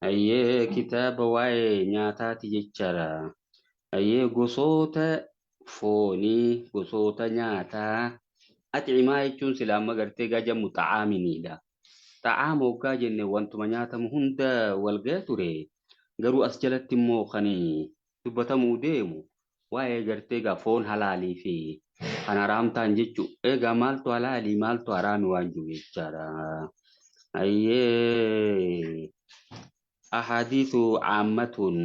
Hayyee, kitaaba waa'ee nyaataati jechaadha. Hayyee, gosoota foonii, gosoota nyaataa. Atcimaa jechuun sila amma gartee gajamu xacaaminiidha. Xacaama hoggaa jenne wantuma nyaatamu hunda wal ga'e ture. Garuu as jalatti immoo kan dubbatamuu deemu waa'ee gartee gaa foon halaalii fi kan haraam ta'an jechuudha. Egaa maaltu halaalii maaltu haraami waan jiru jechaadha. Hayyee, ahaadiisu caammatun,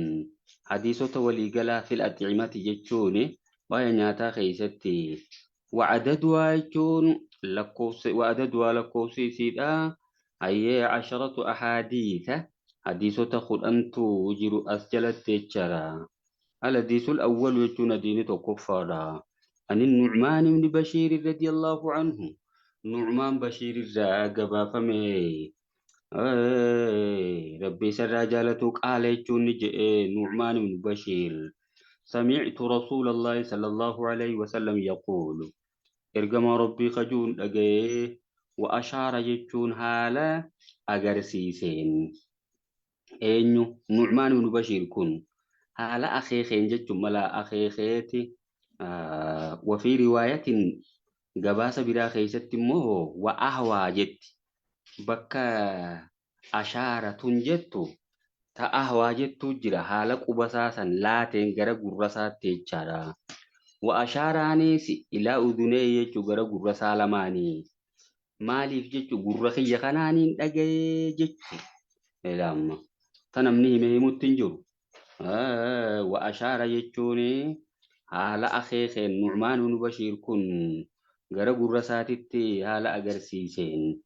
hadiisota waliigalaa, fil axcimati jechuun waa'ee nyaataa keessatti, wacadaduhaa jechuun lakkoofsa, wacadaduhaa lakkoofsi isiidha. Hayyee, 10 ahaadiisa, hadiisota 10tu jiru as jalatti jechaadha. Alhadiisul awwal jechuun hadiini tokkoffaadha. Ani Nucmaan ibni Bashiir radiyallahu anhu, Nucmaan Bashiir irraa gabaafame, Rabbi isarraa jaalatu, qaala jechuun ni jedhe Nucmaan ibn Bashiir: سمعت رسول الله صلى الله عليه وسلم يقول، ergamaa Rabbii kajuun dhaga'ee, وأشار jechuun haala agarsiiseen. Eenyu Nucmaan ibn Bashiir kun? Haala akeekeen jechuun mala akeekeeti. وفي رواية, gabaasa biraa keessatti immoo, وأهوى jetti. Bakka أشار tun jettu ta أهوى jettuu jira, haala qubasaa san laateen gara gurrasaatti jechaadha. وأشار anis إلى أذنيه jechuu gara gurrasaa lamaanii. Maaliif jechu? Gurra kiyya kanaaniin dhaga'ee jechu. Ilaamma. Ta namni hime himutti hin jiru. وأشار jechuun haala akeekeen Nucmaan ibn Bashiir kun gara gurra isaatitti haala agarsiiseen.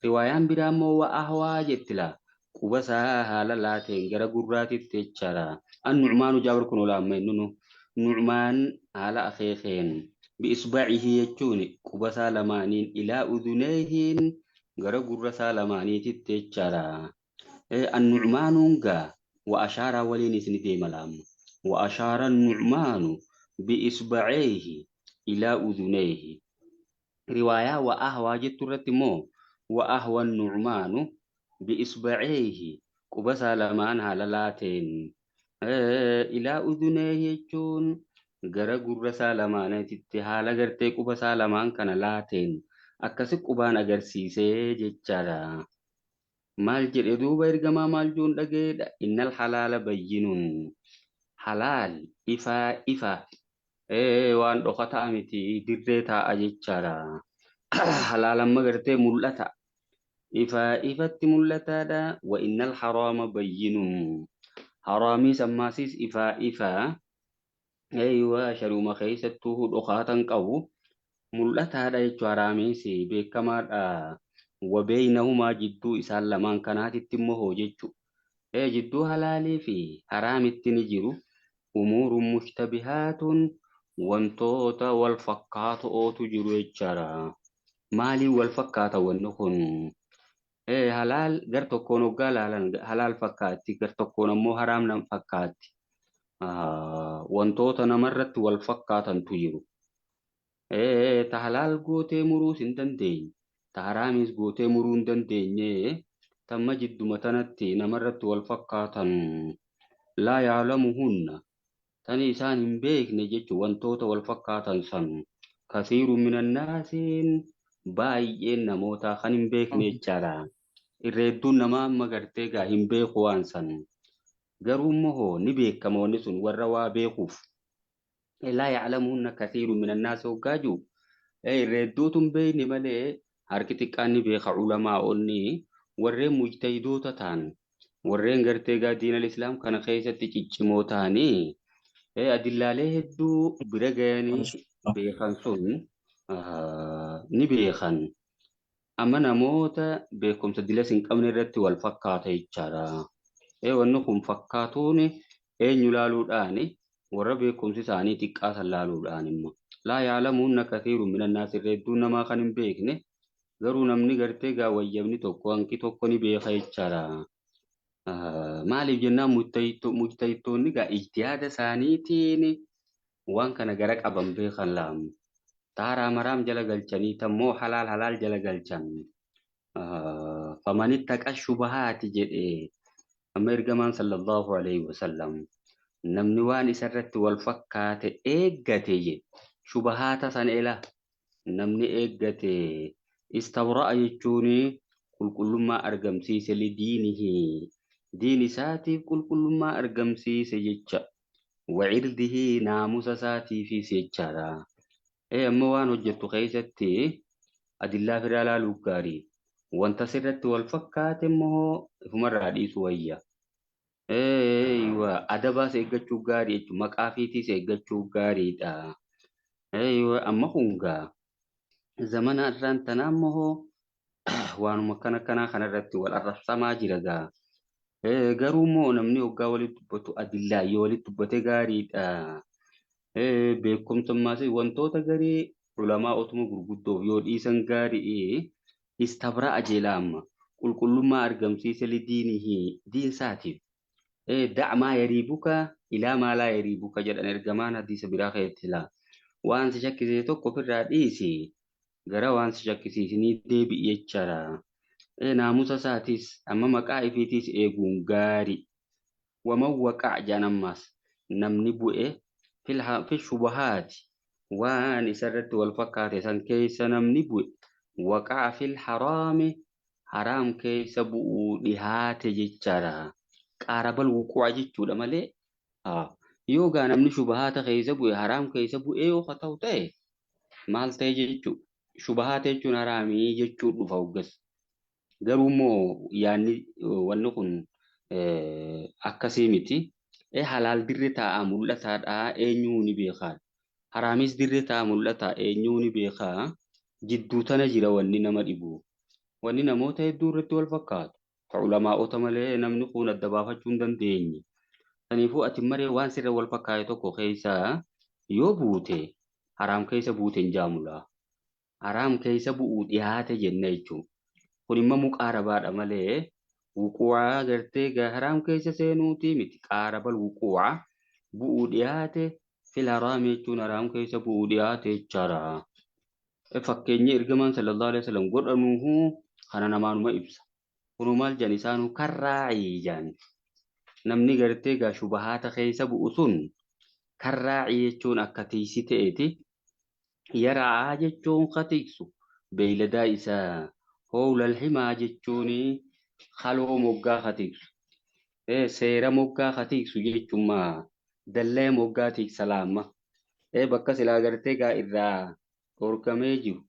Riwaayaan biraa immoo وأهوى jetti laa. Quba isaa haala laateen gara gurraatitti jechaadha. النعمان jaabir kun olaamma innunu. Nucmaan haala akeekeen, بإصبعه jechuun quba isaa lamaaniin, إلى أذنيه gara gurra isaa lamaaniititti jechaadha. النعمان gaa وأشار waliin isin deema laamma. وأشار النعمان بإصبعيه إلى أذنيه. Riwaayaa وأهوى jettu irratti immoo وأهوى النعمان بإصبعيه, quba isaa lamaan haala laateen, إلى أذنيه jechuun gara gurra isaa lamaanitti haala gartee quba isaa lamaan kana laateen akkasi qubaan agarsiisee jechaadha. Maal jedhe duuba ergamaa? Maal juun dhageedha? إن الحلال بين, halaal ifaa ifa, waan dhokataa miti, dirree taa'a jechaadha. Halaal amma gartee mul'ata. Ifaa ifatti mul'ataadha. وإن الحرام بين, haraamiis ammaasiis ifaa ifa. Eeywa, shari'uma keessattuu dhokaatan qabu mul'ataadha jechuudha, haraamiis beekamaadha. وبينهما, jidduu isaan lamaan kanaatitti immoo hoo jechu. Jidduu halaalii fi haraamitti ni jiru. أمور مشتبهات, wantoota wal fakkaatootu jiru jechaadha. Maaliin wal fakkaata wanni kun? Halaal gar tokkoon hoggaa laalan halaal fakkaatti, gar tokkoon ammoo haraam nam fakkaatti. Wantoota namarratti wal fakkaatantu jiru. Ta halaal gootee muruus hin dandeenye. Ta haraamis gootee muruu hin dandeenye. Tamma jidduma tanatti namarratti wal fakkaatan, لا يعلمهن, tani isaan hin beekne jechuun wantoota wal fakkaatan san, كثير من الناس, baay'een namootaa kan hin beekne jechaadha. Irra hedduun namaa amma gartee gaa hin beeku waan san. Garuu immoo ni beekama wanni sun warra waa beekuuf. لا يعلمهن كثير من الناس hoggaa jiru. Irra hedduutu hin beekne malee harki xiqqaan ni beeka. Culamaa'onni warreen mujtahidoota ta'an, warreen gartee gaa diinal islaam kana keessatti ciccimoo ta'anii adillaalee hedduu bira gayanii beekan sun ni beekan. Amma namoota beekumsa dilas hin qabne irratti wal fakkaata jechaadha. Wanni kun fakkaatuun eenyu laaluudhaani? Warra beekumsi isaanii xiqqaa san laaluudhaan immoo. لا يعلمهن كثير من الناس, irra hedduun namaa kan hin beekne, garuu namni gartee gaa wayyabni tokko hanqi tokko ni beeka jechaadha. Maaliif jennaan, mujtahidtoonni gaa ijtihaada isaaniitiin waan kana gara qaban beekan laamu. Ta haraam haraam jala galchanii, tammoo halaal halaal jala galchan. Faman ittaqa shubahaati jedhe amma ergamaan sallallahu alaihi wasallam namni waan isarratti wal fakkaate eeggate jedhe shubahaata san ela namni eeggate istabra'a jechuun qulqullummaa argamsiise lidiinihi diin isaatiif qulqullummaa argamsiise jecha wacirdihi naamusa isaatiifis jechaadha. Amma waan hojjettu keessatti adillaa firaa laaluu gaarii. Wanta sirratti wal fakkaate immoo ifumarraa dhiisuu wayya. Adabaas eeggachuu gaarii jechuudha. Maqaa fiitiis eeggachuu gaariidha. Amma kungaa zamana irraan tanaa immoo waanuma akkana akkanaa kanarratti wal arrabsamaa jira gaa. Garuu immoo namni hoggaa walitti dubbatu adillaa yoo walitti dubbate gaariidha. Beekumsummaas wantoota garii ulamaa otuma gurguddoof yoo dhiisan gaarii istabra'a jeela amma qulqullummaa argamsiise lidiinihi diinsaatiif. Dac maa yariibuka ilaa maa laa yariibuka jedhan ergamaan hadiisa biraa keessatti laa. Waan si shakkisiise tokko ofirraa dhiisi gara waan si shakkisiisinii deebi'i jechaadha. Naamusa isaatis amma maqaa ifiitiis eeguun gaarii. Waman waqa'a jedhan ammaas namni bu'e fi shubahaati waan isarratti wal fakkaate san keessa namni bu'e waqa'a fil haraami haraam keessa bu'uu dhihaate jechaadha. Qaarabal wuquu'a jechuudha malee yoo gaa namni shubahaata keessa bu'e haraam keessa bu'ee yoo haa ta'u ta'e maal ta'e jechuudha. Shubahaata jechuun haraamii jechuu dhufa hoggas. Garuu immoo yaadni wanni kun akkasii miti. Halaal dirri taa'a mul'ataadha eenyuu ni beekaa. Haraamis dirri taa'a mul'ataa eenyuu ni beekaa. Jidduu tana jira wanni nama dhibu. Wanni namoota hedduu irratti wal fakkaatu. Ulamaa'ota malee namni kun adda baafachuu hin dandeenye. Kanaafuu ati maree waan sirra wal fakkaate tokko keessa yoo buute haraam keessa buute hin jaamula. Haraam keessa bu'uu dhiyaate jenna jechuudha. Kun immoo muqaarabaadha malee wuquwaa gartee haraam keessa seenuutii miti. Qaarabal wuquwaa bu'uu dhiyaate fil haraam jechuun haraam keessa bu'uu dhiyaate jechaadha. Fakkeenyi ergamaan sallallahu alaihi wasallam godhanuuhu kana namaanuma ibsa. Kunuu maal jedhan isaanuu karraa'ii jedhan. Namni gartee gaa shubahaata keessa bu'u sun karraa'ii jechuun akka tiisi ta'eeti. Yaraa'aa jechuun ka tiksu beeyladaa isaa howlal himaa jechuun haloo moggaa ka tiksu. Seera moggaa ka tiksu jechuun dallee moggaa tiksa laamma. Bakka silaa gartee gaa irraa dhorkamee jiru.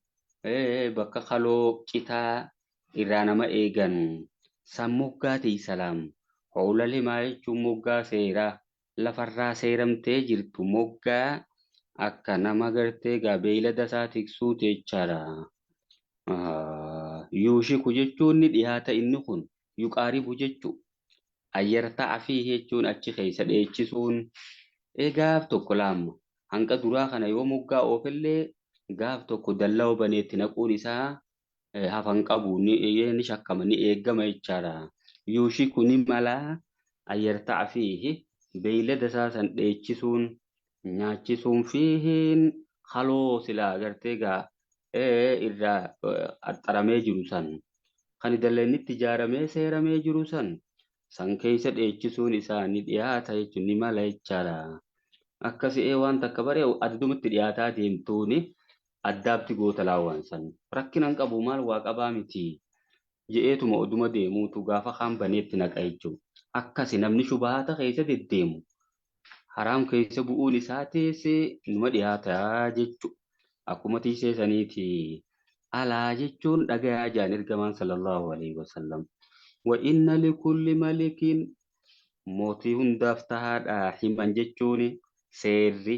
Bakka haloo citaa irraa nama eegan san moggaa tiksa laamma. Howlal himaa jechuun moggaa seeraa lafarraa seeramtee jirtu moggaa akka nama gartee gaa beeylada isaa tiksuuti jechaadha. Yuushiku jechuun ni dhiyaata inni kun yuqaaribu jechuu ayyarta'a fi jechuun achi keessa dheechisuun gaaf tokko laamma hanqa duraa kana yoo moggaa oofillee gaaf tokko dallaa baneetti naquun isaa hafan qabu ni shakkama ni eeggama jechaadha. Yuushiku ni malaa ayyarta'a fi beeylada isaa san dheechisuun nyaachisuun fiihiin haloo silaa gartee gaa irraa axxaramee jiru san kan dalleennitti ijaaramee seeramee jiru san san keessa dheechisuun isaa ni dhiyaata jechuun ni mala jechaadha. Akkasii waan takka baree addumatti dhiyaataa deemtuuni addaabti goota laawwan san rakkinan qabu maal waa qabaa miti je'eetuma oduma deemuutu gaafa kaan baneetti naqa jechuudha. Akkasi namni shubahaata keessa deddeemu haraam keessa bu'uun isaa teessee numa dhiyaata jechuudha. Akkuma tiisee saniiti. Alaa jechuun dhagayaa jaan ergamaan sallallahu alaihi wasallam. Wa inna likulli malikin mootii hundaaf tahaadha himan jechuun seerri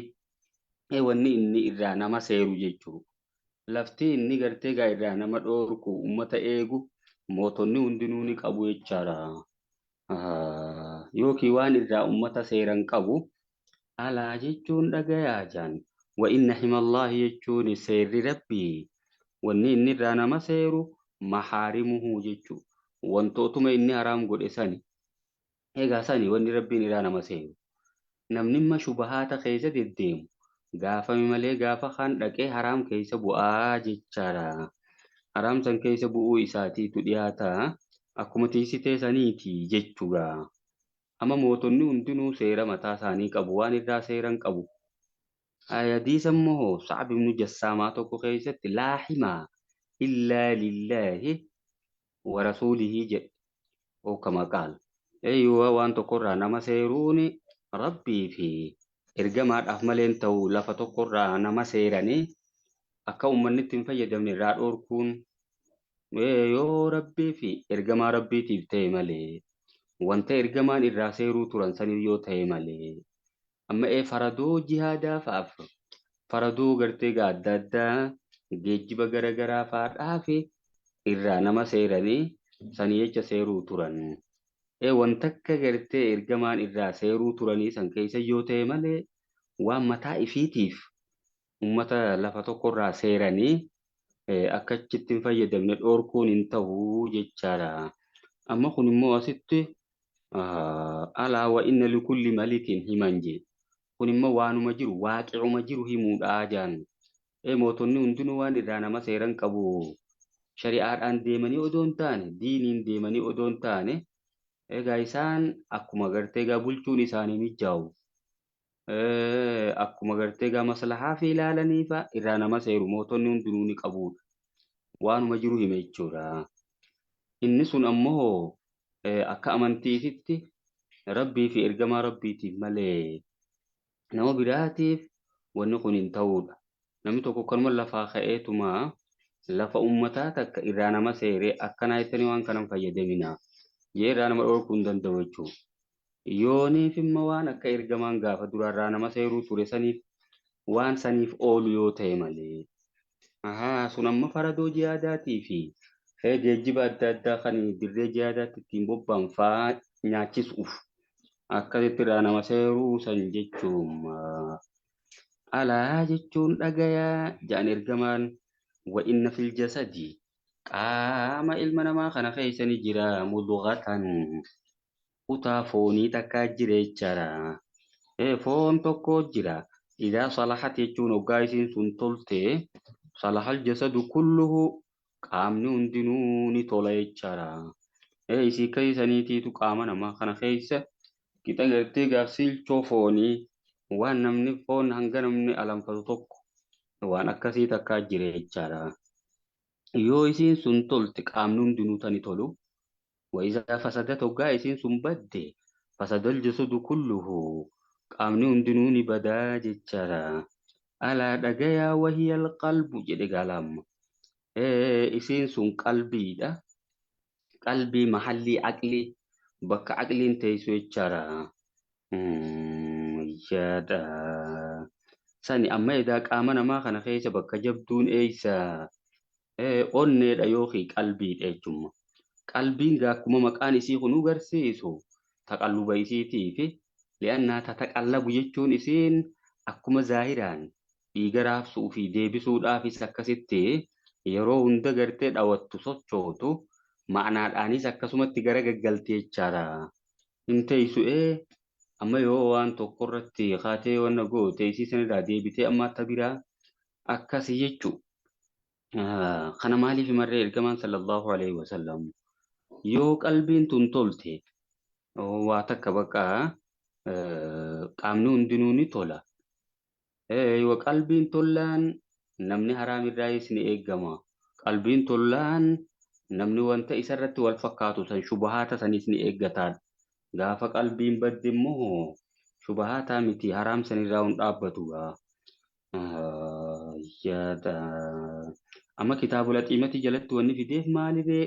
wanni inni irraa nama seeru jechuudha. Lafti inni gartee gaa irraa nama dhoorku uummata eegu mootonni hundinuu ni qabu jechaadha. Yookiin waan irraa uummata seeran qabu alaa jechuun dhagayaa jaan. Wa inna himallaahi jechuun seerri rabbii wanni inni irraa nama seeru mahaarimuhu jechuudha. Wantootuma inni haraam godhe sani. Egaa sani wanni rabbiin irraa nama seeru. Namni imma shubahaata keessa deddeemu gaafame malee gaafa kaan dhaqee haraam keessa bu'aa jechaadha. Haraam san keessa bu'uu isaatiitu dhiyaata. Akkuma tiisitee saniiti jechuudha. Amma mootonni hundinuu seera mataa isaanii qabu. Waan irraa seeran qabu. Hadiisa immoo Sa'ab ibnu Jassaamaa tokko keessatti laa himaa illaa lillaahi wa rasuulihi jedhe. Oo kama qaala. Eeyyuu waan tokkorraa nama seeruun rabbii fi ergamaadhaaf malee hin ta'u lafa tokkorraa nama seeranii akka uummanni itti hin fayyadamne irraa dhorkuun yoo rabbii fi ergamaa rabbiitiif ta'e malee wanta ergamaan irraa seeruu turan saniif yoo ta'e malee amma faradoo jihaadaa fa'aaf faradoo gartee adda addaa geejjiba garaagaraa fa'aadhaaf irraa nama seeranii sanii jecha seeruu turan. Wanta akka gartee ergamaan irraa seeruu turanii san keessa yoo ta'e malee waan mataa ifiitiif uummata lafa tokkorraa seeranii akka achitti hin fayyadamne dhorkuun hin ta'u jechaadha. Amma kun immoo asitti alaa wa inna likulli malikin himan jee. Kun immoo waanuma jiru waaqicuma jiru himuudhaa jaan. Mootonni hundinuu waan irraa nama seeran qabu. Shari'aadhaan deemanii odoo hin taane diiniin deemanii odoo hin taane egaa isaan akkuma gartee egaa bulchuun isaanii mijaa'u. Akkuma gartee egaa maslahaa fi ilaalanii fa'a irraa nama seeru mootonni hundinuu ni qabudha. Waanuma jiru hime jechuudha. Inni sun ammoo akka amantiititti rabbii fi ergamaa rabbiitiif malee nama biraatiif wanni kun hin ta'udha. Namni tokko kanuma lafaa ka'eetuma lafa uummataa takka irraa nama seeree akkanaa jettanii waan kanan fayyadamina. Jee irraa nama dhorkuu hin danda'u jechuudha. Yooniif immoo waan akka ergamaan gaafa duraarraa nama seeruu ture saniif waan saniif oolu yoo ta'e malee. Ahaa sun amma faradoo jihaadaatii fi geejjiba adda addaa kan dirree jihaadaatti ittiin bobba'an fa'aa nyaachisuuf akkasitti irraa nama seeruu san jechuun alaa jechuun dhagayaa ja'an ergamaan wa inna fil jasadi qaama ilma namaa kana keessa ni jira mudghatan kutaa foonii takkaa jira jechaadha. Foon tokko jira. Idaa salahat jechuun hoggaa isiin sun tolte salahal jasadu kulluhu qaamni hundinuu ni tola jechaadha. Isii keeysaniitiitu qaama namaa kana keessa qixa gartee gaafsilchoo foonii waan namni foon hanga namni alanfatu tokko waan akkasii takkaa jira jechaadha. Yoo isiin sun tolte qaamni hundinuu tani tolu. وإذا فسدت hoggaa isiin sun badde fasadal jasadu kulluhu qaamni hundinuu ni badaa jechaadha. Alaa dhagayaa wahiya alqalbu jedhe gaalamma. Isiin sun qalbiidha. Qalbii mahallii aqlii bakka aqliin teessu jechaadha. Yaada. Sani amma edaa qaama namaa kana keessa bakka jabduun eessa onneedha yookiin qalbiidha jechuudha. Qalbiin akkuma maqaan isii kun agarsiisu taqalluba isiitii fi li'annaa tataqallabu jechuun isiin akkuma zaahiraan dhiiga raabsuu fi deebisuudhaafis akkasitti yeroo hunda gartee dhawattu sochootu ma'anaadhaanis akkasumatti gara gaggaltee jechaadha. Hin teessu amma yoo waan tokko irratti kaatee wanna goote isii sanirraa deebitee amma akka biraa akkasii jechuudha. Kana maaliif marree ergamaan sallallahu alaihi wasallam yoo qalbiin tun tolte waa takka bakka qaamni hundinuu ni tola. Yoo qalbiin tollaan namni haraam irraayis ni eegama. Qalbiin tollaan namni wanta isarratti wal fakkaatu san shubahaata sanis ni eeggata. Gaafa qalbiin badde immoo shubahaataa miti haraam sanirraa hin dhaabbatu. Yaada. Amma kitaabula xiimati jalatti wanni fideef maaliree?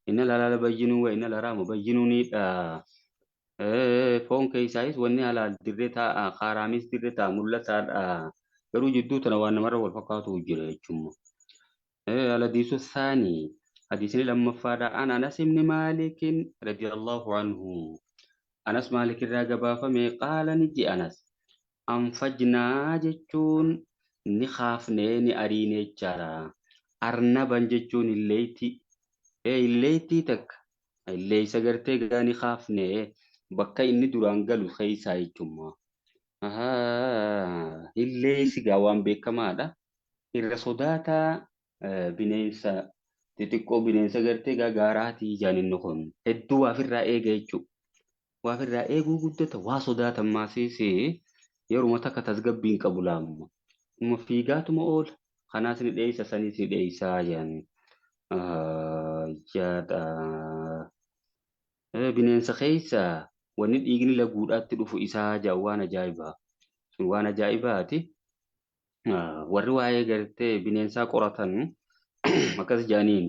Inna halaala bayyinuu wa inna haraama bayyinuunidha. Foon keessaayis wanni halaal dirree taa'a, haaraamis dirree taa'a, mul'ataadha. Garuu jidduu tana waan namarra wal fakkaatu jira jechuudha. Alhadiisu saanii hadiisni lammaffaadha. An Anas ibni Maalikin radiyallahu anhu. Anas Maalik irraa gabaafame qaala ni je Anas. Anfajnaa jechuun ni kaafnee ni ariine jechaadha. Arnaban jechuun illeeyti. Illeeytii takka illeeysa gartee gaa ni kaafnee bakka inni duraan galu keessaa jechuudha. Illeeysi gaa waan beekamaadha. Irra sodaataa bineensa Xixiqqoo bineensa gartee gaagaaraatii jaan inni kun hedduu waafirraa eega jechuudha. Waafirraa eeguu guddata waa sodaatan maasiisee yeruma takka tasgabbii hin qabu laamma. Uma fiigaatuma oola. Kanaas ni dheeysa saniis ni dheeysaa jaan. Jaadha. Bineensa keessa wanni dhiigni laguudhaatti dhufu isaa jaan waan ajaa'ibaa. Sun waan ajaa'ibaati. Warri waa'ee gartee bineensaa qoratan akkas jaaniin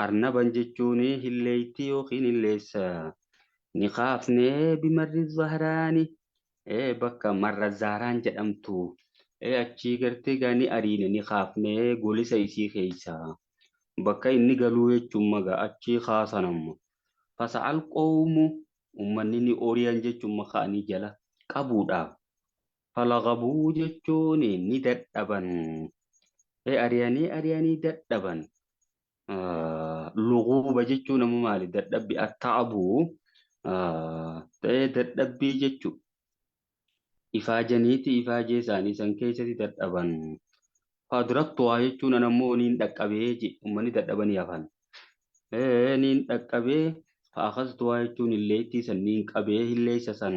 arnaban jechuun hilleeytii yookiin hilleessa ni kaafnee bimarri zahraani bakka marra zaaraan jedhamtu achii gartee gaa ni ariine ni kaafnee golisa isii keessa bakka inni galuu jechuun magaa achii kaasan amma fasa'al qoomu ummanni ni oriyan jechuun ka'anii jala qabuudhaaf falaqabuu jechuun ni dadhaban. Ari'anii ari'anii dadhaban. Luguuba jechuun ammoo maali? Dadhabbii atta'abuu ta'ee dadhabbii jechuudha. Ifaajaniiti ifaajee isaanii san keessatti dadhaban. Fadraktuwaa jechuun an ammoo niin dhaqqabee je uummanni dadhabanii hafan. Niin dhaqqabee fa'akastuwaa jechuun hilleettii san niin qabee hilleessa san.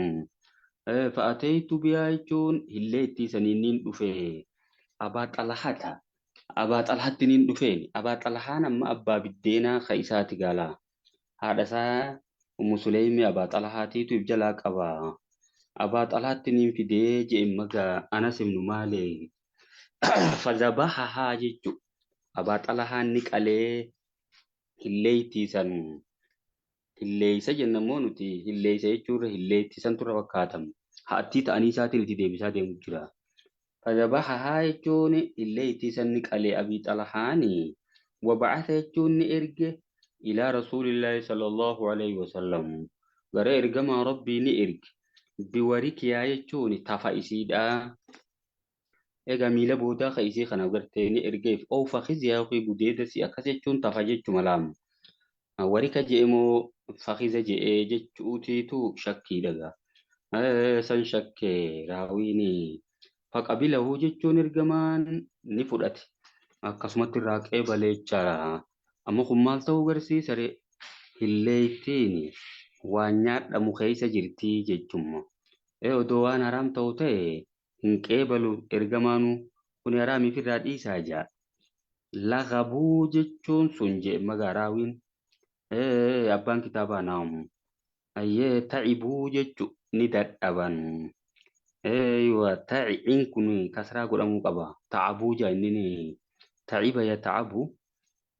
Fa'ateetu biyaa jechuun hilleettii saniin niin dhufe. Abaa Xalahata. Abaa Xalahatti niin dhufeen. Abaa Xalahaan amma abbaa biddeenaa ka isaati gala. Haadha isaa Ummu Suleymi Abaa Xalahaatiitu if jalaa qaba. Abaa Xalahaatti niin fidee jee magaa Anas ibnu Maalik. Fazabahahaa jechu. Abaa Xalahaan ni qalee hilleeytii san. Hilleeysa jenna immoo nuti hilleeysa jechuurra hilleeytii san turra fakkaatamu. Haattii ta'anii isaatiin itti deebisaa deemu jira. Fazabahahaa jechuun hilleeytii san ni qalee Abii Xalahaani. Wabacasa jechuun ni erge ilaa Rasuulillaahi sallallahu alaihi wasallam. Gara ergamaa Rabbii ni erge. Biwarikiyaa jechuun tafa isiidhaa. Egaa miila boodaa ka isii kana gartee ni ergeef oofa khiziyaa yookiin gudeeda si akkas jechuun tafa jechuma laama. Warika je'emoo fakiza je'ee jechuutiitu shakkii dhagaa. San shakkee raawiini. Faqabilahu jechuun ergamaan ni fudhate. Akkasumatti irraa qeebalee jechaadha. Amma kun maal ta'uu agarsiisa ree? Hilleeytiin waan nyaadhamu keessa jirtii jechumma. Odoo waan haraam ta'u ta'e hin qeebalu ergamaanuu kun haraamiif irraa dhiisaa jaa. Lagabuu jechuun sun jee magaa raawiin. Abbaan kitaabaa naamu. Ayyee ta'ibuu jechu ni dadhaban. Eeywa ta'iin kun kasraa godhamuu qaba. Ta'abuu jaa inni ni ta'iba yata'abu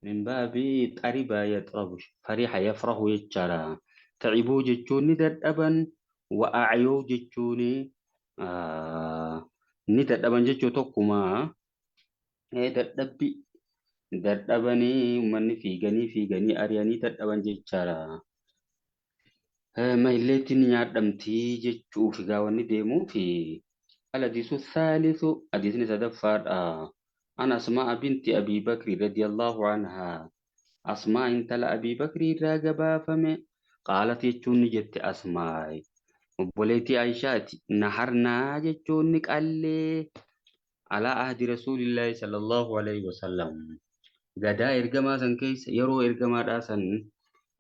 min baabi xariba yaxrabu fariha yafrahu jechaadha. Ta'ibuu jechuun ni dadhaban wa'aayoo jechuun ni dadhaban jechuu tokkuma dadhabbi dadhabanii uummanni fiiganii fiiganii ari'anii dadhaban jechaadha. Mahilleetti ni nyaadhamtii jechuuf egaa wanni deemuufi الحديث الثالث حديث sadaffaadha. An Asmaa binti Abi Bakri radiyallahu anhaa. Asmaa intala Abi Bakri irraa gabaafame. Qaalat jechuun ni jette Asmaa'i. Obboleettii Aishaati. Naharnaa jechuun ni qallee. Alaa ahdi Rasuulillaahi sallallahu alaihi wasallam. Gadaa ergamaa san keessa yeroo ergamaadhaa san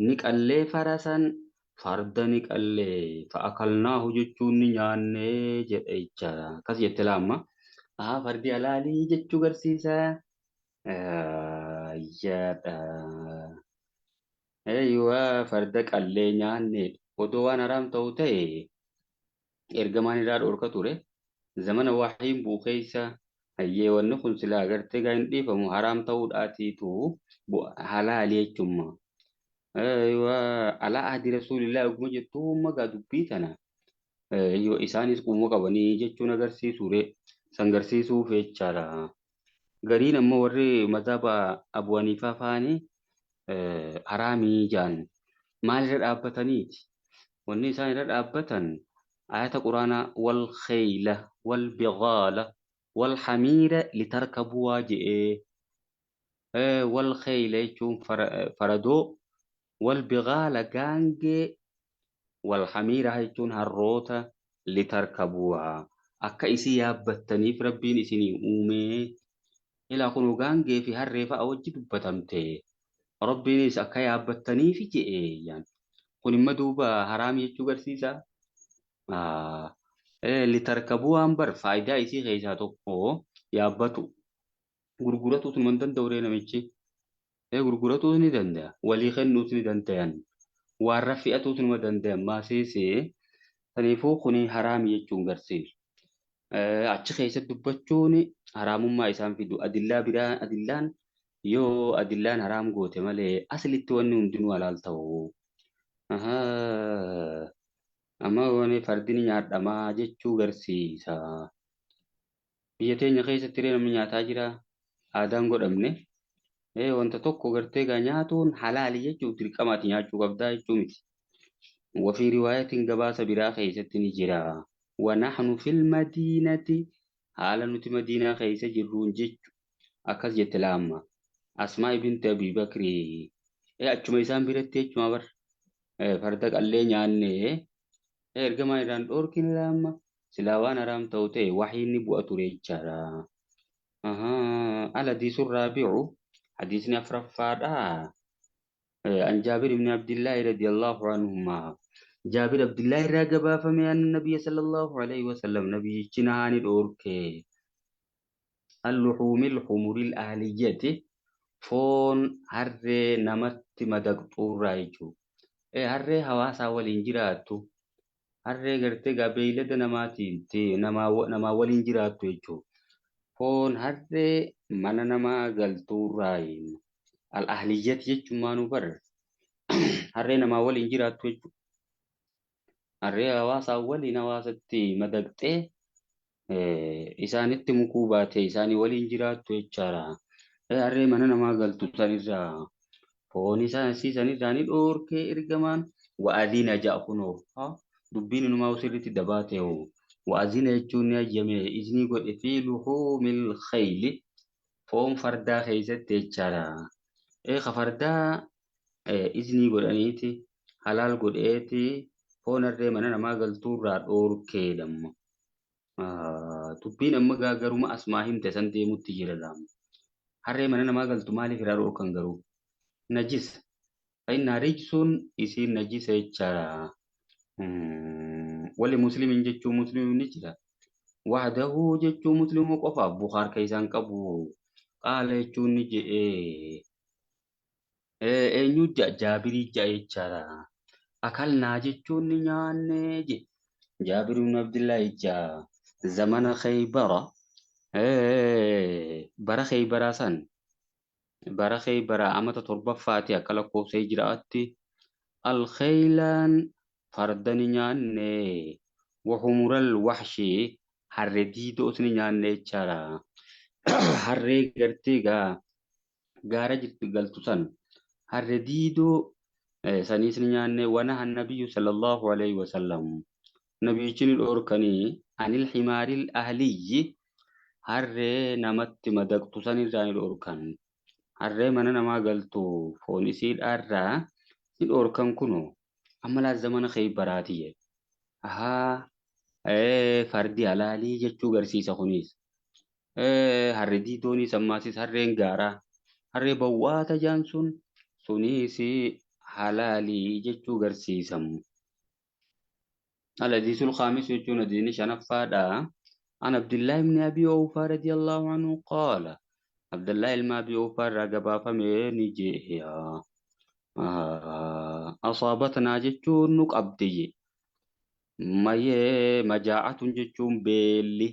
ni qallee farasan farda ni qallee fa'akalnaahu jechuun ni nyaannee jedhe jechaadha. Akkas jette laamma. Haa fardi halaalii jechuu garsiisa. Ayyaadha. Eeyyuwaa farda qallee nyaanne odoo waan haraam ta'u ta'e ergamaan irraa dhorka ture. Zamana wahiin bu'u keessa hayyee wanni kun silaa agartee gaa hin dhiifamu haraam ta'uudhaatiitu halaalii jechuudha. Eeyyuwaa alaa ahdi rasuulillaa oguma jettu magaa dubbii tana. Eeyyuu isaanis quuma qabanii jechuun agarsiisuure san agarsiisuuf jechaadha. Gariin ammoo warri mazhaba Abu Haniifaa fa'anii haraamii jaan maalirra dhaabbataniiti? Wanni isaan irra dhaabbatan ayata quraanaa wal kheyla wal bighaala wal hamiira litarkabuwaa je'ee wal kheyla jechuun faradoo wal bighaala gaangee wal hamiira jechuun harroota litarkabuwaa akka isii yaabbattaniif rabbiin isinii uumee Ilaa kun gaangee fi harree fa'a wajji dubbatamte. Rabbiinis akka yaabbattaniif je'e yaan. Kun imma duuba haraam jechuu garsiisa. Litarkabuu waan bar faayidaa isii keessaa tokko yaabbatu. Gurguratuus numa hin danda'u ree namichi. Gurguratuus ni danda'a. Walii kennuus ni danda'an. Waan raffi'atuus numa danda'an. Maasiisee saniifuu kuni haraami jechuun garsiisu. Achi keessatti dubbachuun haraamummaa isaan fidu. Adillaa biraa adillaan yoo adillaan haraam goote malee aslitti wanni hundinuu halaal ta'u. Amma wani fardi ni nyaadhamaa jechuu garsiisa. Biyya teenya keessatti illee namni nyaataa jira. Aadaan godhamne. Wanta tokko gartee gaa nyaatuun halaali jechuuf dirqamaati nyaachuu qabdaa jechuu miti. Wafii riwaayatiin gabaasa biraa keessatti ni jira. Wanaxnu fil madiinati haala nuti madiinaa keessa jirruun jechu akkas jette laamma. Asmaa ibnti Abii Bakrii. Achuma isaan biratti jechuma bar. Farda qallee nyaanne. Ergamaa irraan dhoorkine laamma. Silaa waan haraam ta'u ta'e waxiin ni bu'a ture jechaadha. Al-hadiisu raabi'u hadiisni afuraffaadha. An Jaabir ibn Abdillaahi radiyallahu anhumaa. Jaabir Abdillaahi irraa gabaafame anna nabiyya sallallahu alayhi wasallam nabiyyichi nahaani dhoorke. Al-luhuumil humuril ahliyyati foon harree namatti madaqxuurraa jechuudha. Harree hawaasaa waliin jiraattu. Harree gartee gaa beeylada namaatiin namaa waliin jiraattu jechuudha. Foon harree mana namaa galtuurraa al-ahliyyati jechuun maanuu bar harree namaa waliin jiraattu jechuudha. Harree hawaasaa waliin hawaasatti madaqxee isaanitti mukuu baatee isaanii waliin jiraattu jechaadha. Harree mana namaa galtu sanirraa foon isaa sanirraa ni dhoorkee ergamaan wa'aziina ja'a kunoo dubbiin inumaa sirriitti dabaatee hoo wa'aziina jechuun ni hayyame iznii godhe fi luhuumil khayli foon fardaa keessatti jechaadha. Ka fardaa iznii godhaniiti halaal godheeti foon harree mana namaa galtuurraa dhoorkee dhamma. Dubbiin amma garuma asmaa himte san deemutti jira laama. Harree mana namaa galtu maaliif irraa dhoorkan garuu? Najis. Fa'innaa rijsuun isiin najisa jechaadha. Wali muslimin jechuun muslimin ni jira. Wahdahu jechuun muslimuu qofaaf Bukaar keessaan qabu. Qaala jechuun ni jedhee. Eenyu Jaabirii ja'a jechaadha. Akalnaa jechuun ni nyaanne jedhe. Jaabir ibn Abdillaahi ja'a. Zamana Khaybara. Bara Khaybaraa san. Bara Khaybaraa amata torbaffaati akka lakkoofsa hijiraatti. Alkhaylaan farda ni nyaanne. Wahumural waxshi harree diidoos ni nyaanne jechaadha. Harree gartee gaara jirtu galtu san harree diidoo saniis ni nyaanne. Wanaha nabiyyu sallallahu alayhi wasallam. Nabiyyichi ni dhoorkanii anil himaaril ahliyyi harree namatti madaqtu sanirraa ni dhoorkan. Harree mana namaa galtu foon isiidhaarraa ni dhoorkan kunoo amma laa zamana Khaybaraati jedhe. Ahaa fardi halaalii jechuu garsiisa kunis. Harree diidoonis ammaasis harreen gaaraa harree bawwaata jaan sun sunis halaalii jechuu garsiisamu. Al-hadiisul khaamis jechuun hadiisni shanaffaadha. An Abdullaahi ibn Abi Awfaa radiyallahu anhu qaala. Abdullaahi ilma Abi Awfaa irraa gabaafame ni jedhe. Asaabatnaa jechuun nu qabde jedhe. Mayee majaa'atun jechuun beelli.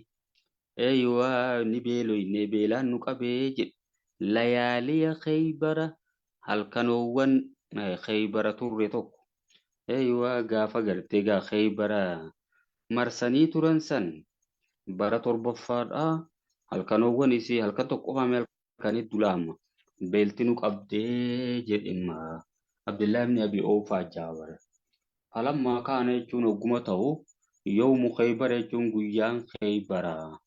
Eeyyuwaa ni beeloyne beelaan nu qabee jedhe. Layaaliya Khaybara halkanoowwan Khaybara turre tokko. Eeyyuwaa gaafa gartee gaa Khaybara marsanii turan san bara torbaffaadha. Halkanoowwan isii halkan tokko qofaame halkanii dulaama. Beelti nu qabdee jedhimma. Abdullaahi ibn Abi Awfaa jaabara. Falammaa kaana jechuun hogguma ta'u yawmu Khaybara jechuun guyyaan Khaybara.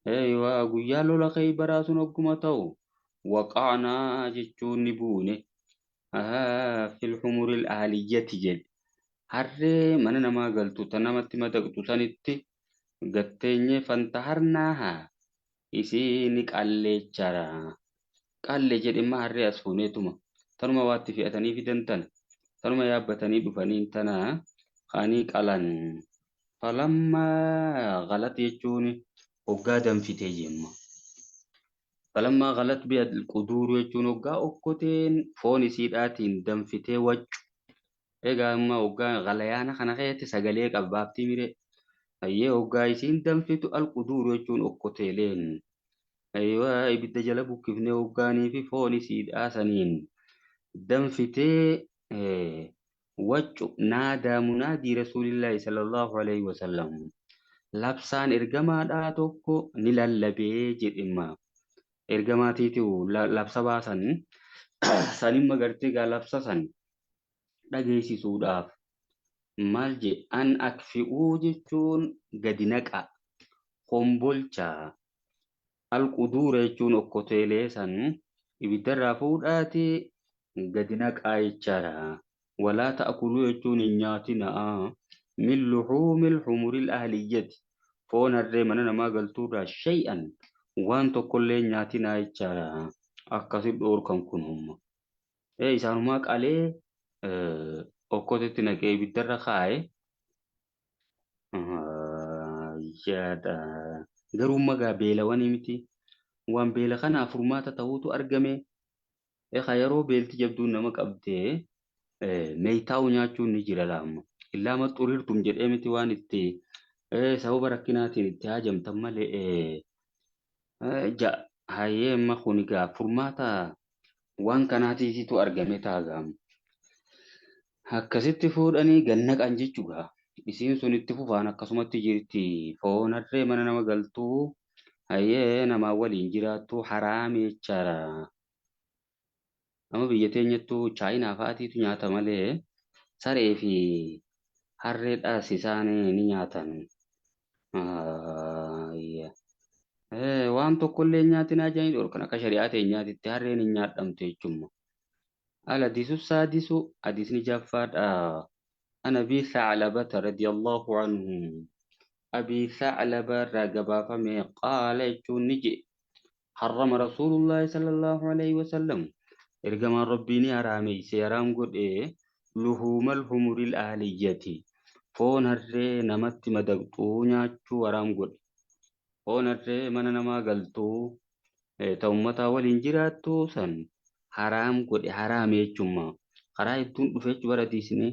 Eeyyuwaa guyyaa lola Khaybaraa sun hogguma ta'u waqaanaa jechuun ni buune. Fil humuril ahliyyati jedhe. Harree mana namaa galtu ta namatti madaqxu sanitti gatteenye fantaharnaaha. Isii ni qalleechaadha. Qalle jedhimma harree as fuuneetuma. Tanuma waatti fe'atanii fidan tana. Tanuma yaabbatanii dhufaniin tana kaanii qalan. Falammaa galat jechuun hoggaa danfitee jemma. Falammaa galat bi'a quduuru jechuun hoggaa okkoteen foon isiidhaatiin danfitee waccu. Egaa amma hoggaa galayaana kana keessatti sagalee qabbaaftii miree. Hayyee hoggaa isiin danfitu alquduuru jechuun okkoteeleen. Ayyoo ibidda jala bukkifnee hoggaanii fi foon isiidhaa saniin danfitee waccu naadaa munaadii rasuulillaahi sallallahu alaihi wasallam. Labsaan ergamaadhaa tokko ni lallabee jedhimma. Ergamaatiitu labsa baasan sanimma gartee gaa labsa san dhageessisuudhaaf maal je an akfi'uu jechuun gadi naqa kombolcha alquduura jechuun okkoteelee san ibiddarraa fuudhaati gadi naqaa jechaadha. Walaa ta'kuluu jechuun hin nyaatinaa min luhuumil humuril ahliyyati foon harree mana namaa galtuurraa shay'an waan tokkollee hin nyaatinaa jechaadha. Akkasi dhoorkan kun humna. Isaanumaa qalee okkotetti naqee ibiddarra kaa'e yaada. Garuu magaa beelawanii miti. Waan beela kanaaf furmaata ta'uutu argame. Egaa yeroo beelti jabduun nama qabdee meeytaa'u nyaachuun ni jira laamma. Illaa maxxuriirtum jedhee miti waan itti sababa rakkinaatiin itti haajamtan malee hayyee amma kun egaa furmaata waan kanaatiitu argame taagaama. Akkasitti fuudhanii gannaqan jechuudha. Isiin sun itti fufaan akkasumatti jirti. Foon harree mana nama galtuu hayyee namaa waliin jiraattu haraami jechaadha. Nama biyya teenyattuu chaayinaa fa'aatiitu nyaata malee saree fi harreedhaas isaan ni nyaatan. Waan tokkollee nyaatinaa jedhanii dhorkan akka shari'aa teenyaatitti harreen hin nyaadhamtu jechuudha. Al-hadiisu saadisu hadiisni jaffaadha. An Abii Thaclabata radiyallahu anhu. Abii Thaclaba irraa gabaafame qaala jechuun ni jedhe. Harrama Rasuulullaahi sallallahu alaihi wasallam. Ergamaan Rabbii ni haraameyse haraam godhe luhuumal humuril ahliyyati. Foon harree namatti madaqxuu nyaachuu haraam godhe. Foon harree mana namaa galtuu ta ummataa waliin jiraattu san haraam godhe haraame jechuudha. Karaa hedduun dhufe jechuu bara hadiisni.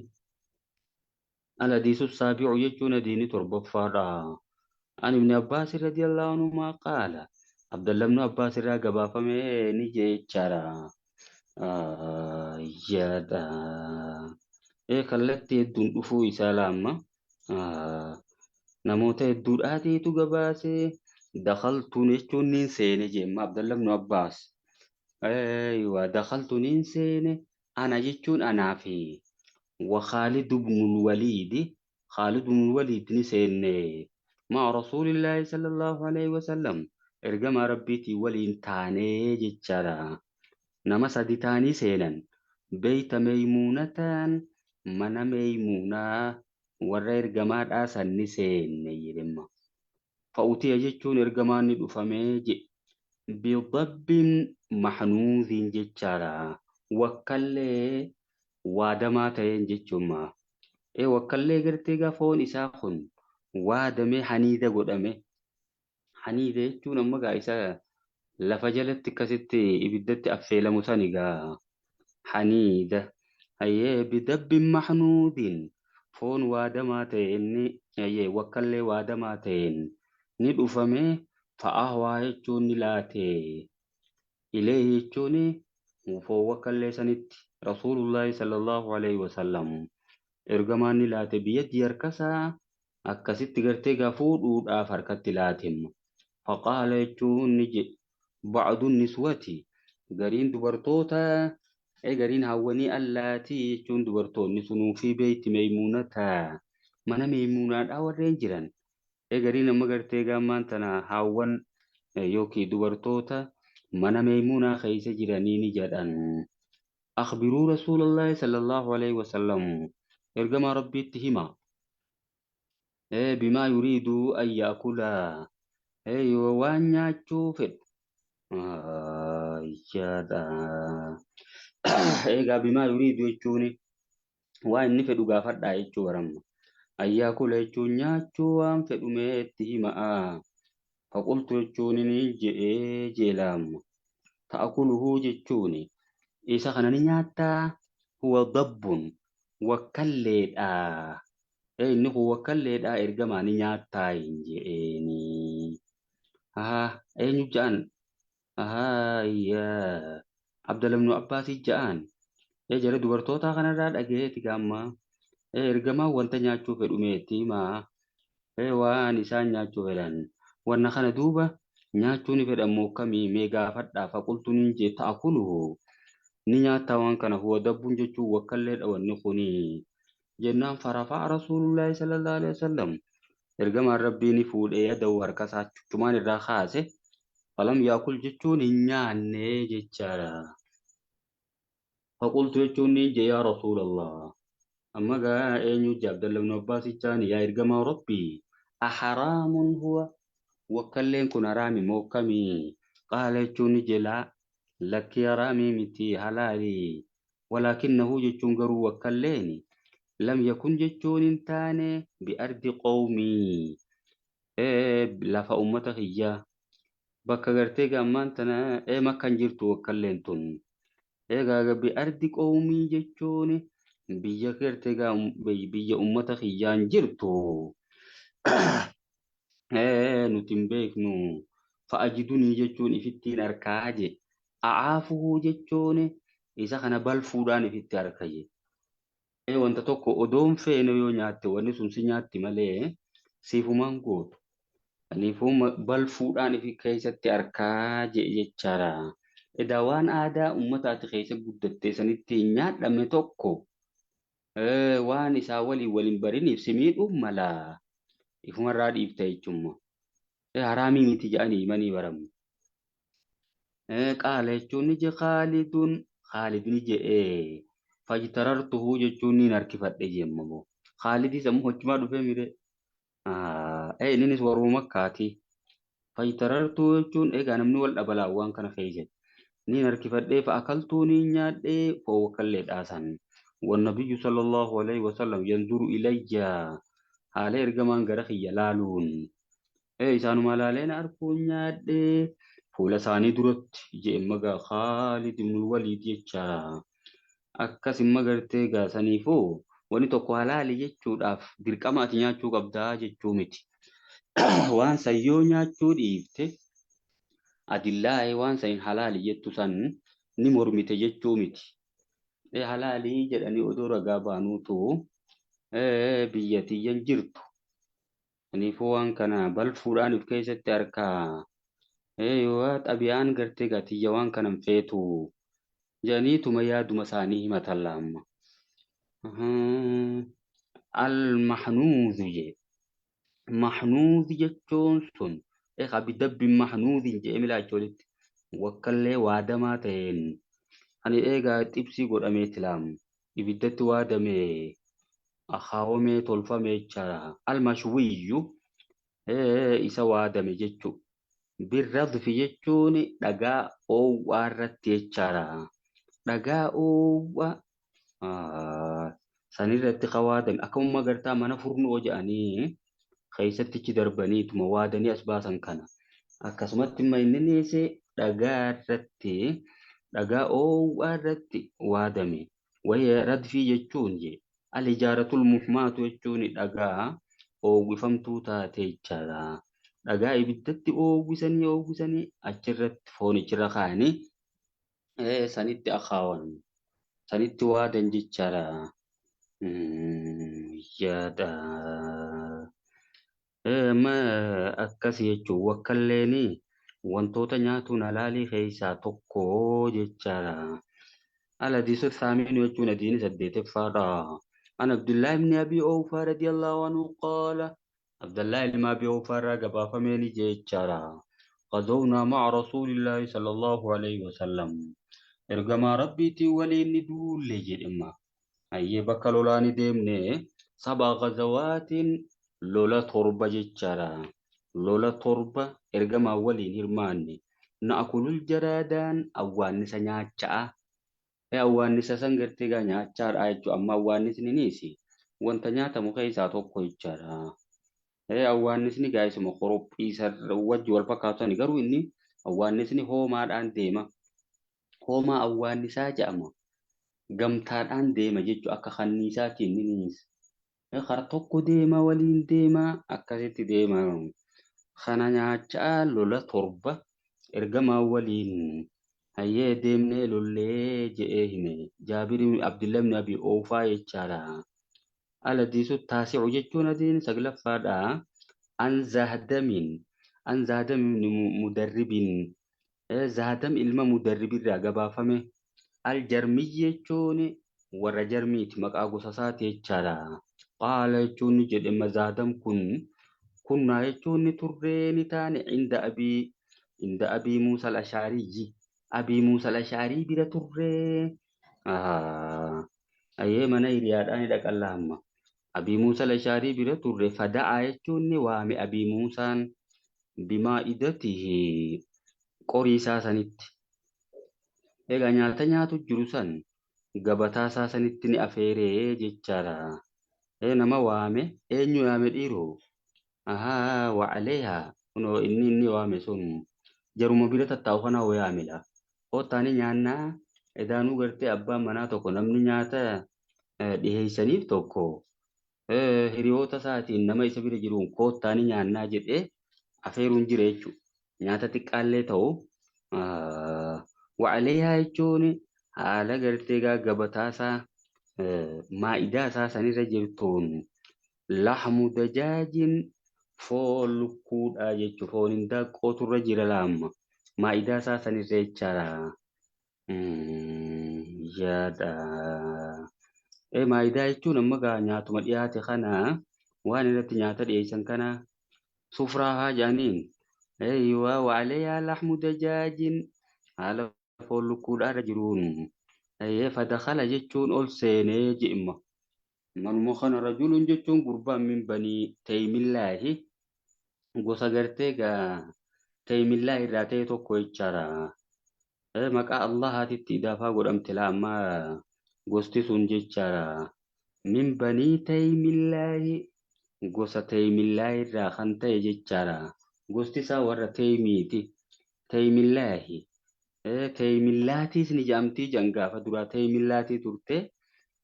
Al-hadiisu saabi'u jechuun hadiisni torbaffaadha. An ibni Abbaas radiyallahu anhumaa qaala. Abdallah ibnu Abbaas irraa gabaafame ni jechaadha. Yaada. Kallattii hedduun dhufuu isaa laamma. Namoota hedduudhaatiitu gabaase. Dakhaltuun jechuun niin seene jeemma Abdallah ibnu Abbaas. Aywa dakhaltu niin seene ana jechuun anaa fi wa Khaalid ibnul Waliid Khaalid ibnul Waliid ni seenne maa Rasuulillaahi sallallahu alaihi wasallam ergamaa Rabbiitii waliin taanee jechaadha. Nama sadi taanii seenan beeyta Meeymuunataan mana Meeymuunaa warra ergamaadhaa san ni seenne jedhemma. Fa'utiya jechuun ergamaan ni dhufamee jedhe. Bidabbin mahnuuziin jechaadha. Wakkallee waadamaa ta'een jechuudha. Wakkallee gartee foon isaa kun waadamee haniida godhame. Haniida jechuun amma gaa isa lafa jalatti akkasitti ibiddatti affeelamu sani gaa haniida. Hayyee bidabbin mahnuudiin foon waadamaa ta'e inni hayyee wakkallee waadamaa ta'een ni dhufame fa'aawaa jechuun ni laate. Ilee jechuun foon wakkallee sanitti Rasuulullaahi sallallahu alaihi wasallam ergamaan ni laate biyyatti harkasaa akkasitti gartee gaa fuudhuudhaaf harkatti laatemma. Faqaala jechuun ni jedhe ba'du niswati gariin dubartoota gariin hawwanii allaatii jechuun dubartoonni sunuu fi beeyti meeymuunata mana meeymuunaadhaa warreen jiran. Gariin amma gartee gaammaan tana hawwan yookiin dubartoota mana meeymuunaa keessa jiranii ni jedhan. Akhbiruu Rasuulallaahi sallallahu alaihi wasallam ergamaa Rabbiitti hima. Bimaa yuriidu an yaakula Eeyyoo waan nyaachuu fedhu. Yaada. Egaa bimaa yuriidu jechuun waan inni fedhu gaafadhaa jechuu baramma. Ayyaakula jechuun nyaachuu waan fedhu meetti himaa. Faqultu jechuun ni je'ee jeelaamma. Ta'akuluhuu jechuun isa kana ni nyaattaa huwa dabbun wakkalleedhaa. Inni kun wakkalleedhaa ergamaa ni nyaattaa hin je'eeni. Haa eenyu ja'an? Haa yaa Abdalla ibnu Abbaasii ja'an. Jara dubartootaa kanarraa dhagayeeti gaamma. Ergamaa wanta nyaachuu fedhu meetti himaa. Waan isaan nyaachuu fedhan. Wanna kana duuba nyaachuu ni fedhan moo akkamii mee gaafadhaa faqultu ni jee ta'akuluhu. Ni nyaata waan kana huwa dabbuun jechuun wakkalleedha wanni kuni. Jennaan farafaa rasuulullaahi sallallahu alaihi wasallam. Ergamaan rabbii ni fuudhee yadahu harka isaa chuchumaan irraa kaase. Falam yaakul jechuun hin nyaanne jechaadha. Faqultu jechuun ni jee yaa rasuulallah. Amma gaa eenyu jee Abdalla ibn Abbaas jechaan yaa ergamaa rabbii. Aharaamun huwa wakkalleen kun haraami moo akkamii? Qaala jechuun ni jee laa lakki haraamii miti halaali. Walaakinnahu jechuun garuu wakkalleen lam yakun jechuun hin taane bi'ardi qawmii lafa ummata kiyyaa bakka gartee gaammaan tana makkan jirtu wakkalleen tun. Egaa bi'ardi qawmii jechuun biyya gartee biyya ummata kiyyaan jirtu. Nuti hin beeknu. Fa'ajidunii jechuun ifittiin harkaa je. A'aafuhuu jechuun isa kana balfuudhaan ifitti harka je. Wanta tokko odoon feene yoo nyaatte wanni sun si nyaatti malee siifumaan gootu. Kanaafuu balfuudhaan ifi keessatti harkaa je jechaadha. Edaa waan aadaa uummata ati keessa guddatte sanitti hin nyaadhame tokko waan isaa waliin waliin bariniif si miidhuuf mala. Ifumarraa dhiifta jechuudha. Haraamii miti jedhanii himanii baramu. Qaala jechuun ni je Khaalidun Khaalid ni je'ee fajtarartuhu jechuun ni harkifadhe jemmamoo. Khaalidis ammoo hochumaa dhufee mire. Innis warruma makkaati. Fajtarartuu jechuun egaa namni wal dhabalaa waan kana keessatti. Ni harkifadhee fa'akaltuu ni nyaadhee foowwakallee dhaasan. Wannabiyyu sallallahu alaihi wasallam yanzuru ilayya haala ergamaan gara kiyya laaluun. Isaanuma laaleen arguun nyaadhee fuula isaanii duratti jee magaa Khaalid ibn Waliid jecha. Akkas imma gartee gaasaniifuu wanni tokko halaali jechuudhaaf dirqama ati nyaachuu qabdaa jechuu miti. Waan san yoo nyaachuu dhiifte adillaa'ee waan san halaali jettu san ni mormite jechuu miti. Halaalii jedhanii odoo ragaa baanuutu biyya tiyyan jirtu. Kanaafuu waan kana balfuudhaan of keessatti harkaa yoo xabiyaan gartee gatiyya waan kana hin feetu jedhaniituma yaaduma isaanii himatan laamma. Al-mahnuuzu jee. Mahnuuzi jechuun sun bidabbi mahnuuzin jedhee milaacha walitti wakkallee waadamaa ta'een ani eegaa xibsii godhameeti laamu ibiddatti waadamee akaawamee tolfame jechaadha. Al-mashwiyyu isa waadame jechuudha. Birradfi jechuun dhagaa oowwaa irratti jechaadha. Dhagaa oowwaa sanirratti kan waadame akkuma gartaa mana furnoo jedhanii keessattichi darbaniituma waadanii as baasan kana. Akkasumatti immoo inni dhagaa irratti dhagaa oowwaa irratti waadame. Wayii radfii jechuun jee al-ijaaratul muhmaatu jechuun dhagaa oowwifamtuu taate jechaadha. Dhagaa ibiddatti oowwisanii oowwisanii achirratti foonichirra kaa'anii sanitti akaawan sanitti waadan jechaadha. Yaada. Amma akkas jechuun wakkalleeni wantoota nyaatuun halaalii keessaa tokko jechaadha. Al-hadiisu thaaminu jechuun hadiisni saddeeteffaadha. An Abdullahi ibn Abi Awfaa radiyallahu anhu qaala Abdullahi ilma Abi Awfaa irraa gabaafamee ni jechaadha. Qazownaa ma'a Rasuulillaahi sallallahu alaihi wasallam. Ergamaa Rabbiitiin waliin ni duulle jedhema. Ayyee bakka lolaa ni deemne saba gazawaatiin lola torba jechaadha. Lola 7 ergamaa waliin hirmaanne. Na'akulul jaraadaan awwaannisa nyaacha'a. Awwaannisa san gartee gaa nyaachaadha jechuudha. Amma awwaannisni niis wanta nyaatamu keessaa tokko jechaadha. Awwaannisni gaa isuma qorophii wajji wal fakkaatu garuu inni awwaannisni hoomaadhaan deema. Hoomaa awwaannisaa jedhama. Gamtaadhaan deema jechuudha akka kanniisaatiin niis. Kara tokko deema waliin deema akkasitti deema. Kana nyaachaa lola 7 ergamaa waliin hayyee deemnee lollee je'ee hime. Jaabir Abdullah ibn Abi Oofaa jechaadha. Alhadiisu taasi'u jechuun adiin 9ffaadha. An Zahdamin mudarribin. Zahdam ilma mudarribirraa gabaafame. Al jarmiyyi jechuun warra jarmiiti maqaa gosa isaati jechaadha. Qaala jechuun ni jedhe Zahdam kun kunnaa jechuun ni turree ni taane inda abii Muusaa al-Ashaariyyi. Abii Muusaa al-Ashaarii bira turree. Ayyee mana hiriyaadhaa ni dhaqalla amma. Abii Muusaa al-Ashaarii bira turre fada'aa jechuun ni waame Abii Muusaan bimaa idatihi qorii isaa sanitti. Egaa nyaata nyaatu jiru san gabataa isaa sanitti ni afeeree jechaadha. Nama waame eenyu yaame dhiiroo? Ahaa wa'aleehaa kunoo inni waame sun jaruma bira tattaa'u kana hoo yaamedha. Koottaani nyaannaa edaanuu gartee abbaan manaa tokko namni nyaata dhiheessaniif tokko hiriyoota isaatiin nama isa bira jiruun koottaani nyaannaa jedhee afeeruun jira jechuudha. Nyaata xiqqaallee ta'u wa'aleehaa jechuun haala gartee gabataa isaa maa'idaa isaa sanirra jirtuun lahmu dajaajin foon lukkuudha jechuudha. Foon hindaaqqootu irra jira laamma. Maa'idaa isaa sanirra jechaadha. Yaada. Maa'idaa jechuun amma gaa nyaatuma dhiyaate kana waan irratti nyaata dhiyeessan kana sufraa haa jedhaniin. Eeyyuwaa wa'aleeyaa lahmu dajaajin haala foon lukkuudhaa irra jiruun. Fadakhala jechuun ol seenee je'imma. Manuma kana rajulun jechuun gurbaan min banii teemillaahi gosa gartee gaa teemillaahi irraa ta'e tokko jechaadha. Maqaa Allahaatitti idaafaa godhamte laa amma gosti sun jechaadha. Min banii teemillaahi gosa teemillaahi irraa kan ta'e jechaadha. Gosti isaa warra teemiiti. Teemillaahi. Teemillaatiis ni jedhamtii jedhan gaafa duraa teemillaatii turte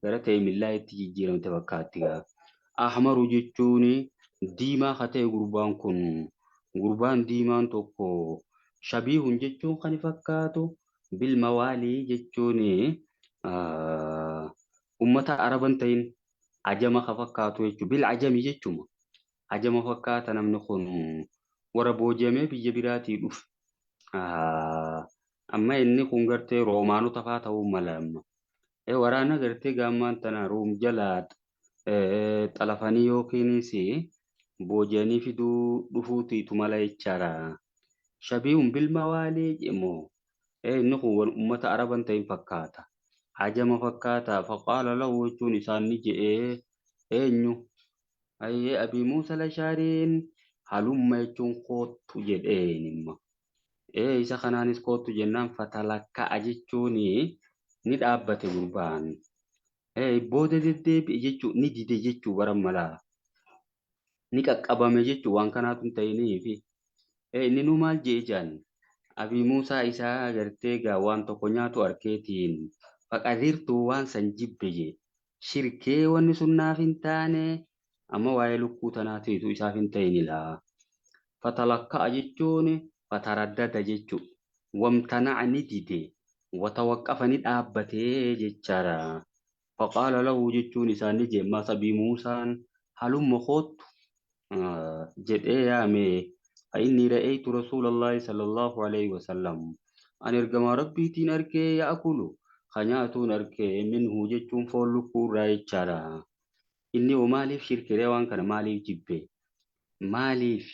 gara teemillaahitti jijjiiramte fakkaatti gaafa. Ahmaru jechuun diimaa ka ta'e gurbaan kun gurbaan diimaan tokko shabiihun jechuun kan fakkaatu bilmawaalii jechuun ummata araban ta'in ajama ka fakkaatu jechuudha. Bil ajami jechuuma. Ajama fakkaata namni kun warra booji'amee biyya biraatii dhufe. Amma inni kun gartee roomaanota fa'aa ta'uu mala amma. Waraana gartee gaammaan tana ruum jalaa xalafanii yookiinis booji'anii fiduu dhufuutiitu mala jechaadha. Shabiihun bilmawaalii immoo inni kun uummata araban ta'in fakkaata. Ajama fakkaata. Faqaala lahu jechuun isaan ni je'ee eenyu? Ayyee Abii Muusaa al-Ashaariin halumma jechuun koottu jedheen imma. Isa kanaanis koottu jennaan fatalakka'a jechuun ni dhaabbate gurbaan. Booda deddeebi'e jechuun ni dide jechuu bara malaa. Ni qaqqabame jechuu waan kanaatu hin ta'iniifi. Inni nu maal je'e jaan? Abii Muusaa isaa gartee gaa waan tokko nyaatu arkeetiin faqadirtuu waan san jibbe jee. Shirkee wanni sun naaf hin taane amma waa'ee lukkuu tanaatiitu isaaf hin ta'inilaa. Fatalakka'a jechuun fataraddada jechuudha. Wamtana'a ni dide. Watawaqqafa ni dhaabbatee jechaadha. Faqaala lahu jechuun isaan ni jee Abii Muusaan halumma koottu jedhee yaame. فإني رأيت رسول الله صلى الله عليه وسلم أن إرجما ربي تين أركي يأكل خنياتون أركي منه جتون فولكو رايتشارا إني وماليف شركة روان كان ماليف جبه ماليف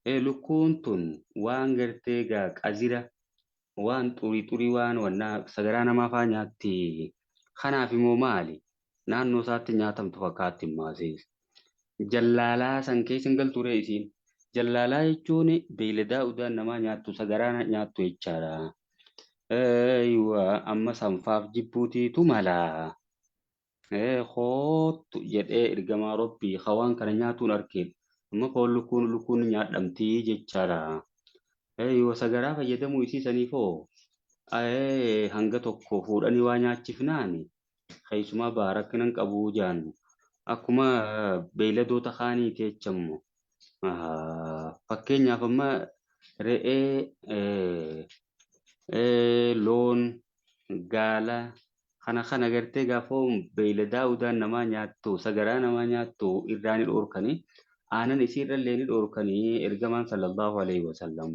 لكونتون وان غرتيغا قزيرة وان طوري طوري وان وانا سغرانا ما فانياتي خنا في مو مالي نانو ساتي نياتم تفكاتي ماسيس جلالا سنكي سنگل توري إسين Jallaalaa jechuun beeyladaa udaan namaa nyaattu sagaraa nyaattu jechaadha. Eeywa amma sanfaaf jibbuutiitu mala. Koottu jedhee ergamaa Rabbii hawaan kana nyaatuun arkeef amma foon lukkuun lukkuun nyaadhamtii jechaadha. Eeywa sagaraa fayyadamuu isiisaniifoo hanga tokko fuudhanii waa nyaachifnaani keessumaa baarakkinan qabuu jaan akkuma beeyladoota kaaniiti jechammo. Fakkeenyaaf amma re'ee, loon, gaala kana kana gartee gaafa beeyladaa udaan namaa nyaattu sagaraa namaa nyaattu irraa ni dhoorkanii aanan isiirrallee ni dhoorkanii ergamaan sallallahu alaihi wasallam.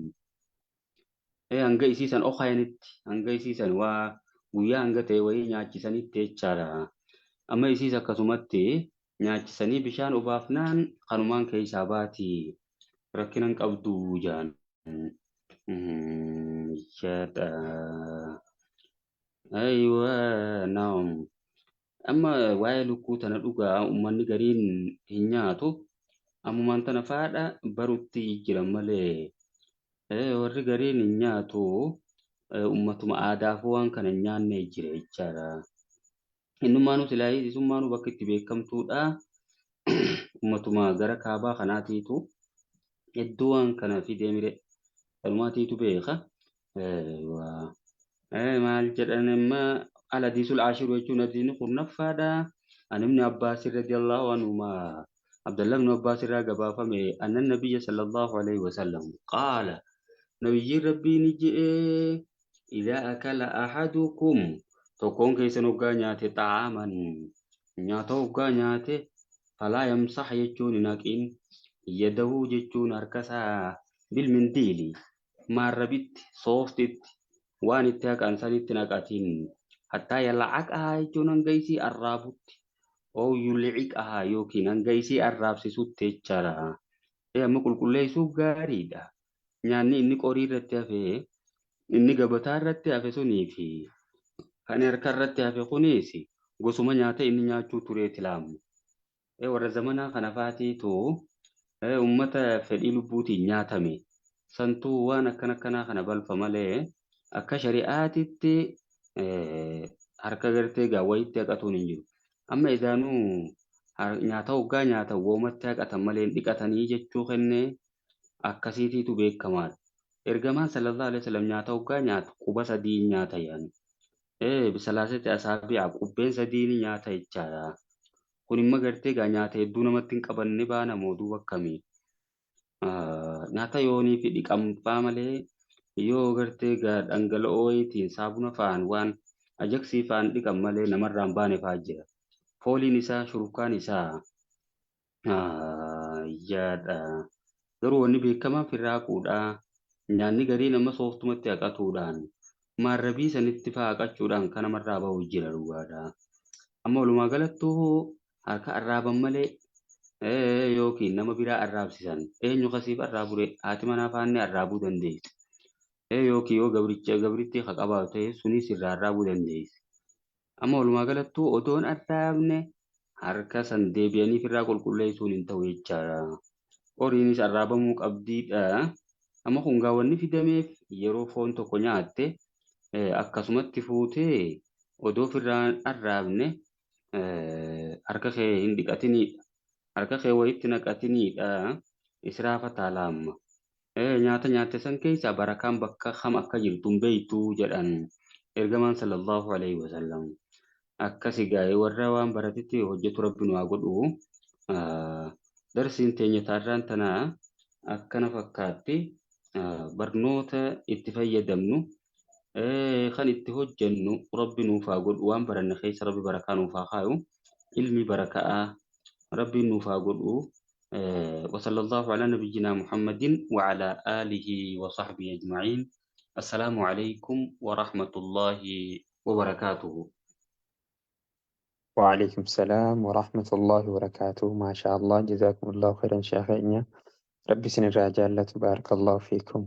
Hanga isiisan okaayanitti hanga isiisan waa guyyaa hanga ta'e wayii nyaachisanitti jechaadha. Amma isiis akkasumatti nyaachisanii bishaan obaafnaan kanumaan keessaa baati rakkinan qabdu jaan. Jedha. Aywa naam. Amma waa'ee lukkuu tana dhugaa uummanni gariin hin nyaatu. Ammumaan tana faadha barutti jiran malee warri gariin hin nyaatu. Uummatuma aadaafuu waan kana hin nyaanne jira jechaadha. Innummaanuu silaa isummaanuu bakka itti beekamtuudha. Uummatuma gara kaabaa kanaatiitu hedduu waan kana fidee mire kanumaatiitu beeka. Maal jedhan amma alhadiisul ashiru jechuun hadiisni kurnaffaadha. An ibni Abbaas radiyallahu anhuma Abdullah ibn Abbaas irraa gabaafame anna nabiyya sallallahu alaihi wasallam qaala nabiyyiin rabbii ni je'ee idhaa akala ahadukum tokkoon keessan hoggaa nyaate xa'aaman nyaata hoggaa nyaate falaa yamsax jechuun hin haqin yadahuu jechuun harkasaa bilmindiili maarrabitti sooftitti waan itti haqan sanitti naqatin hattaa yalcaqahaa jechuun hanga isii arraabutti oo yulciqahaa yookiin hanga isii arraabsisutti jechaadha. Amma qulqulleessuuf gaariidha. Nyaanni inni qorii irratti hafe inni gabataa irratti hafe sunii fi kan harka irratti hafe kunis gosuma nyaata inni nyaachuu tureeti laamu. Warra zamanaa kana faatiitu uummata fedhii lubbuutiin nyaatame santuu waan akkana akkanaa kana balfa malee akka shari'aatitti harka gartee gaawwayitti haqatuun hin jiru. Amma idaanuu nyaata hoggaa nyaata woomatti haqatan malee hin dhiqatanii jechuu kennee akkasiitiitu beekamaadha. Ergamaan sallallahu alaihi wasallam nyaata hoggaa nyaatu quba sadii nyaata yaani. Bisalaasatti asaabi'a qubbeen sadii ni nyaata jechaadha. Kun immoo gartee gaa nyaata hedduu namatti hin qabanne baana mooduu akkamii. Nyaata yoonii fi dhiqamfaa malee yoo gartee gaa dhangala'oo wayiitiin saabuna fa'aan waan ajaksii fa'aan dhiqan malee namarraa hin baane fa'aa jira. Fooliin isaa shurufkaan isaa yaadha. Garuu wanni beekamaan firraaquudha. Nyaanni garii nama sooftumatti haqatuudhaan maarrabii sanitti fa'aa haqachuudhaan kan namarraa bahu jira dhugaadha. Amma walumaa galattuu harka arraaban malee yookiin nama biraa arraabsisan eenyu kasiif arraabure haati manaa faanne arraabuu dandeessi. Yookiin yoo gabricha gabritti haa qabaatu ta'e sunis irraa arraabuu dandeessi. Amma walumaa galattuu odoon arraabne harka san deebi'anii ofirraa qulqulleessuun hin ta'u jechaadha. Qoriinis arraabamuu qabdiidha. Amma kun gaawwanni fidameef yeroo foon tokko nyaatte akkasumatti fuutee odoo ofirraa arraabne harka kee hin dhiqatiniidha. Harka kee wayitti naqatiniidha. Israafa taalaamma. Nyaata nyaatte san keessaa barakaan bakka kam akka jirtu hin beektu jedhan ergamaan sallallahu alaihi wasallam. Akkasi gaa'ee warra waan baratetti hojjetu rabbi nu haa godhu. Darsiin teenya taarraan tanaa akkana fakkaatti barnoota itti fayyadamnu kan itti hojjennu rabbi nuuf haa godhu waan baranne keessa rabbi barakaa nuuf haa kaayu ilmi barakaa rabbi nuuf haa godhu. وصلى الله على نبينا محمد وعلى آله وصحبه أجمعين. السلام عليكم ورحمة الله وبركاته. وعليكم السلام ورحمة الله وبركاته. ما شاء الله، جزاكم الله خيرا شيخنا، ربي سن الرجال، بارك الله فيكم.